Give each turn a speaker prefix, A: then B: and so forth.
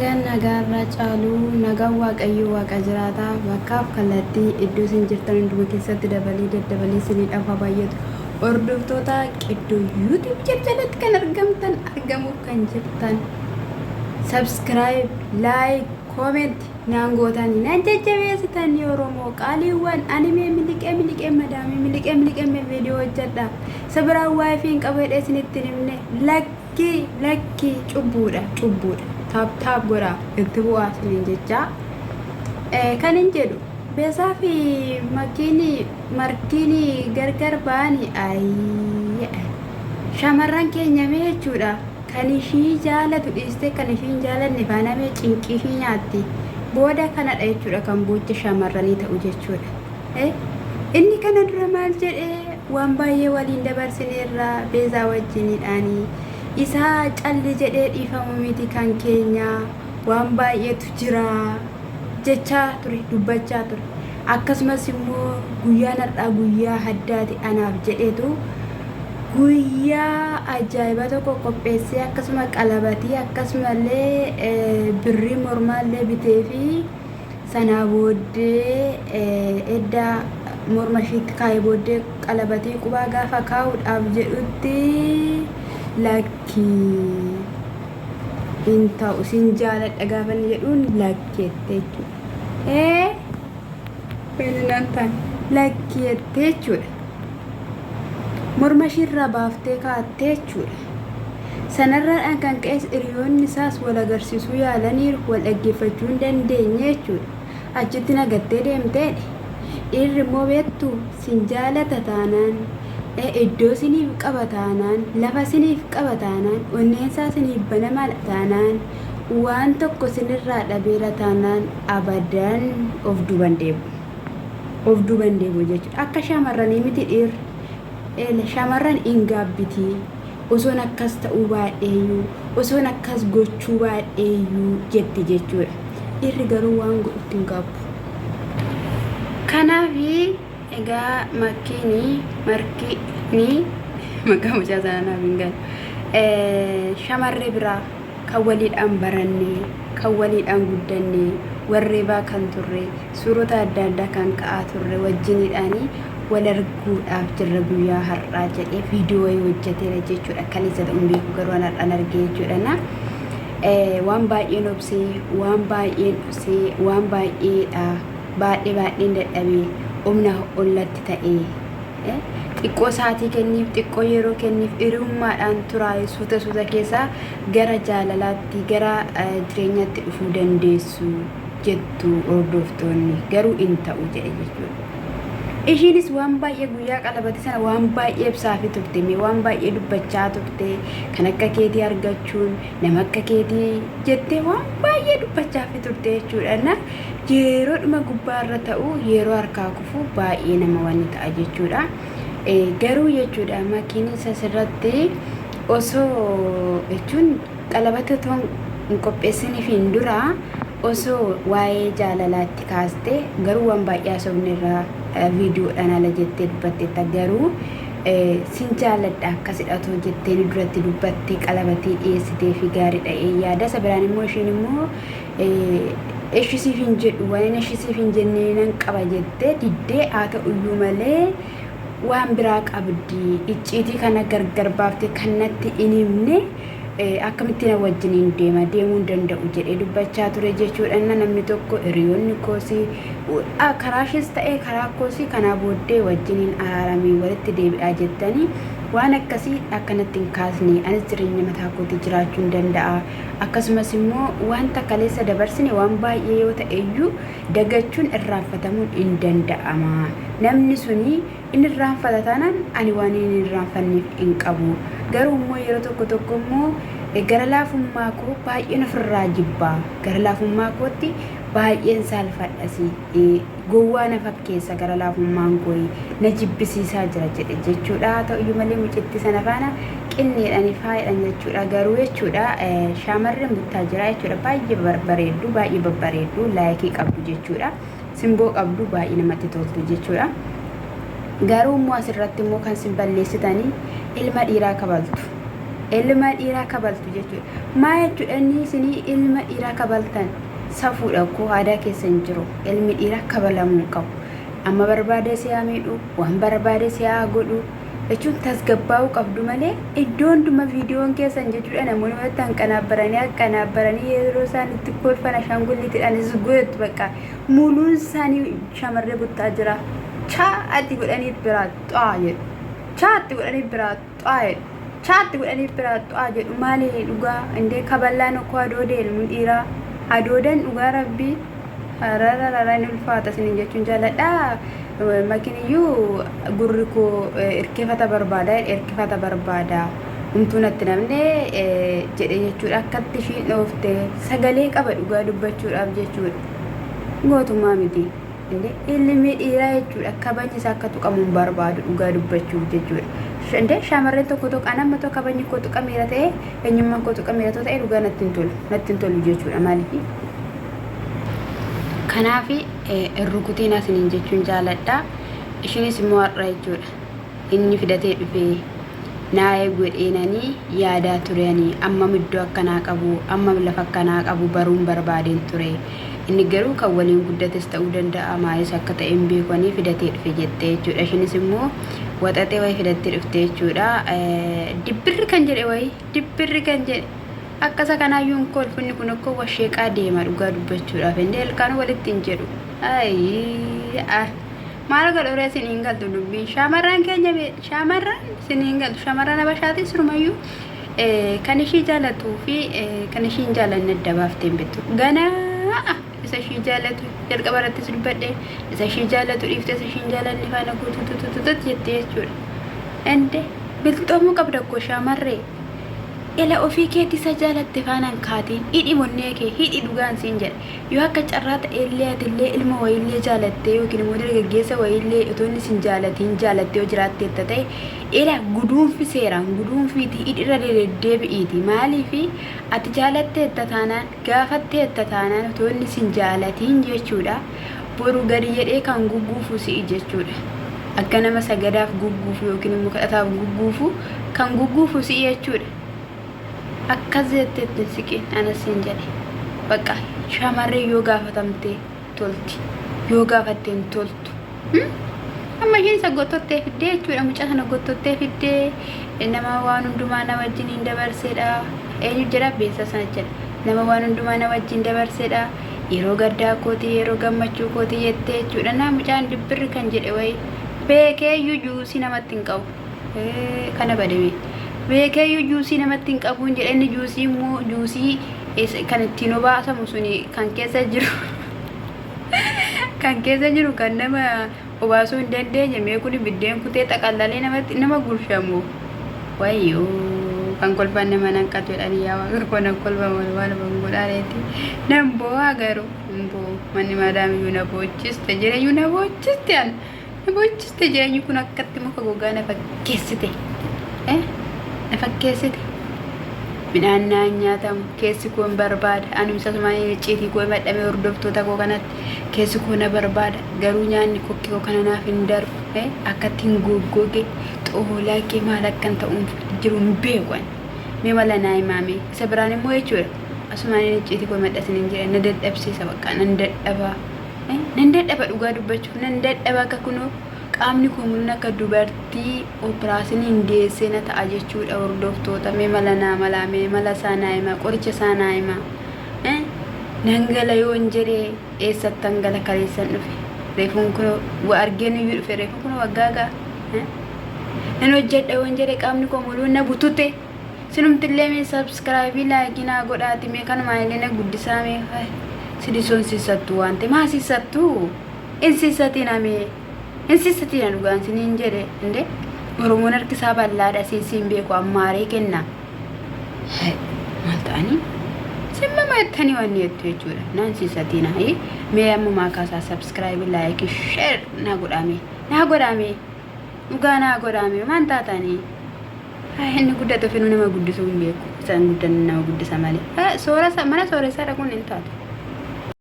A: Nagaan nagaarra caalu nagaan Waaqayyoo Waaqa jiraataa bakkaaf kallattii iddoo isin jirtan hunduma keessatti dabalee daddabalee isiniidhaaf haa baay'atu. Hordoftoota Qiddoo YouTube jalatti kan argamtan argamuuf kan jirtan subscribe, like, comment naan gootanii nan jajjabeessitanii Oromoo qaaliiwwan animee miliqee miliqee madaamii miliqee miliqee viidiyoo hojjedha. Isa biraan waayifii hin qabu jedhee isinitti hin himne lakkii lakkii cubbuudha cubbuudha taap taap godhaa itti bu'aa isiniin jechaa. Kan hin jedhu Beesaa fi makiini markiini gargar ba'ani ayii shamarran keenya mee jechuudha kan ishii jaalatu dhiistee kan ishii hin jaalanne faana mee cinqii ishii nyaatti booda kanadha jechuudha kan boocha shamarranii ta'u jechuudha. Inni kana dura maal jedhee waan baay'ee waliin dabarsineerra Beezaa wajjiniidhaani. Isaa calli jedhee dhiifamu miti kan keenya waan baay'eetu jira jechaa ture dubbachaa ture. Akkasumas immoo guyyaan har'aa guyyaa addaati anaaf jedheetu guyyaa ajaa'ibaa tokko qopheessee akkasuma qalabatii akkasumallee birrii mormaallee bitee fi Sanaa booddee edda morma ishiitti kaa'ee booddee qalabatii qubaa gaafa kaa'uudhaaf jedhutti lakkii hin ta'u sin jaaladha gaafa inni jedhuun lakki jette jechuudha. Ee inni nan taane lakki jette jechuudha. Morma ishiirraa baaftee kaa'atte jechuudha. Sanarraadhaan kan ka'es hiriyoonni isaas wal agarsiisuu yaalaniiru, wal dhaggeeffachuu hin dandeenye jechuudha. Achitti na gattee deemte jedhe. Dhiirri immoo beektu sin jaalata taanaan, iddoo siniif qaba taanaan, lafa siniif qaba taanaan, onneensaa siniif banamaadha taanaan, waan tokko sinirraa dhabeera taanaan abadan of duuba hin deebi'u. Of duuba hin deebi'u jechuudha. Akka shamarranii miti dhiirri. Eela shamarran in gaabbiti osoon akkas ta'uu baadheeyyuu osoon akkas gochuu baadheeyyuu jetti jechuudha. Dhiirri garuu waan godhutti hin gaabbu. Kanaaf egaa makkiini markiini maqaa mucaa sanaa naaf hin galu. Shamarree biraa kan waliidhaan baranne kan waliidhaan guddanne warreebaa kan turre suurota adda addaa kan ka'aa turre wajjiniidhaanii wal arguudhaaf jirra guyyaa har'aa jedhee viidiyoo wayii hojjeteera jechuudha. Kaleessa ta'uu hin beeku garuu an har'an argee jechuudha. Na waan baay'een obsee waan baay'een obsee waan baay'eedha baay'ee baay'een dadhabee humna ollatti ta'ee xiqqoo sa'aatii kenniif xiqqoo yeroo kenniif hiriyummaadhaan turaa suuta suuta keessaa gara jaalalaatti gara jireenyaatti dhufuu dandeessu jettu hordoftoonni garuu hin ta'u jedhe jechuudha. Ishiinis waan baay'ee guyyaa qalabate sana waan baay'ee ibsaafii turte mee waan baay'ee dubbachaa turte kan akka keetii argachuun nama akka keetii jettee waan baay'ee dubbachaafii turte jechuudha. Na yeroodhuma gubbaa irra ta'u yeroo harkaa kufu baay'ee nama wanni ta'a jechuudha. Garuu jechuudha makiinis asirratti osoo jechuun qalabata otoo hin qopheessiniifiin dura osoo waa'ee jaalalaa itti kaaste garuu waan baay'ee haasofne irraa viidiyoodhaan ala jettee dubbatteetta garuu sin jaaladha akkasidha otoo jettee ni duratti dubbattee qalabatii dhiyeessitee fi gaariidha ee yaada isa biraan immoo isheen immoo eshi siif hin jedhu waan inni eshi siif hin jenne nan qaba jettee diddee haa ta'uyyuu malee waan biraa qabdi icciitii kana gargar baaftee kan natti hin himne akkamitti na wajjiniin deema deemuu hin danda'u jedhee dubbachaa ture jechuudha. Inna namni tokko hiriyoonni koosii karaa ishees ta'ee karaa koosii kanaa booddee wajjiniin araaramii walitti deebi'aa jettanii waan akkasii akkanatti hin kaasne anis jireenya mataa kootii jiraachuu hin danda'a. Akkasumas immoo wanta kaleessa dabarsine waan baay'ee yoo ta'e iyyuu dagachuun irraanfatamuun hin danda'ama. Namni suni In irraanfata taanaan ani waanin hin irraanfanneef hin qabu. Garuu immoo yeroo tokko tokko immoo gara laafummaa koo baay'een ofirraa jibba. Gara laafummaa kootti baay'een saalfadhasi. Gowwaa na fakkeessa gara laafummaan koo na jibbisiisaa jira jedhe jechuudha. Haa ta'uyyuu malee mucittii sana faana qinneedhaan faayadhan jechuudha. Garuu jechuudha shaamarreen buttaa jira jechuudha. Baay'ee barbareeddu baay'ee babbareeddu laayikii qabdu jechuudha. Simboo qabdu baay'ee namatti toltu jechuudha. Garuu immoo asirratti immoo kan sin balleessitanii ilma dhiiraa kabaltu. Ilma dhiiraa kabaltu jechuudha. Maa jechuudha inni isinii ilma dhiiraa kabaltan safuudha koo aadaa keessa hin jiru. Ilmi dhiiraa kabalamuu hin qabu. Amma barbaade si haa miidhu, waan barbaade si haa godhu jechuun tasgabbaa'uu qabdu malee iddoo hunduma viidiyoon keessan jechuudha namoonni walitti hanqanaabbaranii haqqanaabbaranii yeroo isaan itti kolfan ashaangullitiidhaan isgoetu bakka muluun isaanii shamarree buttaa jira. Chaa ati godhaniit biraa xaa jedhu. Chaa ati godhaniit biraa xaa jedhu. Chaa ati godhaniit biraa xaa jedhu maali dhugaa indee kaballaan okkoo adoodee ilmi dhiiraa adoodan dhugaa rabbii rararara hin ulfaata isiniin jechuun jaaladha. Makiniyyuu gurri koo irkifata barbaada irkifata barbaada. Humtuu natti namne jedhe jechuudha. Akkatti ishiin dhoofte sagalee qaba dhugaa dubbachuudhaaf jechuudha. Gootummaa miti. Ilmi dhiiraa jechuudha kabajni isaa akka tuqamu hin barbaadu dhugaa dubbachuuf jechuudha. Indee shamarreen tokko tokko an amma tokko kabajni koo tuqameera ta'e eenyummaan koo tuqameera ta'e dhugaa natti hin tolu natti hin tolu jechuudha maaliif. Kanaaf hin rukutiin asiniin jechuun jaaladha. Ishinis immoo har'a jechuudha. Inni fidatee dhufee naa eegu jedheenanii yaadaa ture ani ammam iddoo akkanaa qabu ammam lafa akkanaa qabu baruun barbaadeen ture. Inni garuu kan waliin guddates ta'uu danda'a maalis akka ta'e hin beeku ani fidatee dhufe jette jechuudha. Ishinis immoo waxaxee wayii fidattee dhufte jechuudha. Dibbirri kan jedhe wayii dibbirri kan jedhe akka isa kanaayyuu hin kolfu inni kun akkoo washeeqaa deema dhugaa dubbachuudhaaf inni ilkaan walitti hin jedhu. Ayii ah. Maal godhu ree isin hin galtu dubbiin shamarran keenya shamarran isin hin galtu shamarran habashaatiin sirumayyuu kan ishii jaalatuu fi kan ishii hin jaalanne adda baaftee hin beektu. Ganaa isa ishii jaalatu jalqaba irrattis dubbadhe isa ishii jaalatu dhiifte isa ishii hin jaalanne faana guutuutututut jettee jechuudha. Ende bilxoomuu qabda koo shamarree. Ela ofii keetii isa jaalatte faana hin kaatiin hidhi monnee kee hidhi dhugaan siin jedha. Yoo akka carraa ta'ellee atillee ilma wayiillee jaalattee yookiin immoo dargaggeessa wayiillee otoo inni sin jaalatiin jaalattee yoo jiraatteetta ta'e ila guduunfi seeraan guduunfiitii hidhirra deddeebi'iiti maaliifi ati jaalatteetta taanaan gaafatteetta taanaan otoo inni sin jaalatiin jechuudha boru gadi jedhee kan gugguufu si'i jechuudha. Akka nama sagadaaf gugguufu yookiin immoo kadhataaf gugguufu kan gugguufu si'i jechuudha. Akkas jettee itti hin siqin anas siin jedhe. Bakka shamarree yoo gaafatamte tolti. Yoo gaafatte hin toltu. Amma isheen isa gottottee fiddee jechuudha. Mucaa sana gottottee fiddee nama waan hundumaa na wajjin hin dabarsedha. Eenyu jedha beeksisa sana jedha. Nama waan hundumaa na wajjin dabarsedha. Yeroo gaddaa kooti yeroo gammachuu kooti jettee jechuudha. Naa mucaan dibbirri kan jedhe wayi beekee iyyuu juusii namatti hin qabu. Kana bademe. Beekeeyyuu juusii namatti hin qabuun jedhe inni juusii immoo juusii kan ittiin obaasamu suni kan keessa jiru kan keessa jiru kan nama obaasuu hin dandeenye mee kuni biddeen kutee xaqallalee namatti nama gurshamu wayyoo kan kolfan nama nan qatu jedhanii yaa waaqa koo nan kolfa waan godhaareeti nan boo'aa garuu hin boo'u manni maadaamiyyuu na boochiste jireenyu na boochiste an Na boochiste jireenyi kun akkatti muka gogaa na fakkeessite. Eh? Na fakkeessite. Midhaan naan nyaatamu keessi koo hin barbaada. Anumsa asumaan icciitii koo himadhame hordoftoota koo kanatti keessi koo na barbaada. Garuu nyaanni kokkee koo kana naaf hin darbu. Eh? Akkatti hin goggoge xoolaa kee maal akkan ta'uun jiru hin beeku ani. Mee mala naa himaame. Isa biraan immoo jechuudha. Asumaan icciitii koo himadha isiniin jedhe na dadhabsiisa bakka nan dadhabaa. Nan dadhaba dhugaa dubbachuuf nan dadhaba akka kunoo qaamni koo muluun akka dubartii opiraasiniin deessee na ta'a jechuudha hordoftoota mee mala naa malaa mee mala isaa naa himaa qoricha isaa naa himaa nan gala yoon jedhee eessattan gala kaleessan dhufe reefuun kunoo wa argeen iyyuu dhufe reefuun kunoo waggaa ga'a nan hojjedha yoon jedhe qaamni koo muluun na butute Sinumtillee mee subscribe like naa godhaati mee kanumaan illee na guddisaa mee sidisoon sissattu waan ta'e maa sissattu hin sissatina mee hin sissatina dhugaan siniin jedhe inde Oromoon harki isaa bal'aadha siisiin beeku ammaaree kenna maal ta'anii simmama jettanii waan jettu jechuudha naan sissatina mee ammumaa kaasaa subscribe like share naa godhaa mee naa godhaa mee dhugaa naa godhaa mee maan taatanii. Inni guddate ofiinuu nama guddisuu hin beeku. Isaan guddanne nama guddisa malee. Sooressa mana sooressaa dhaquun hin taatu.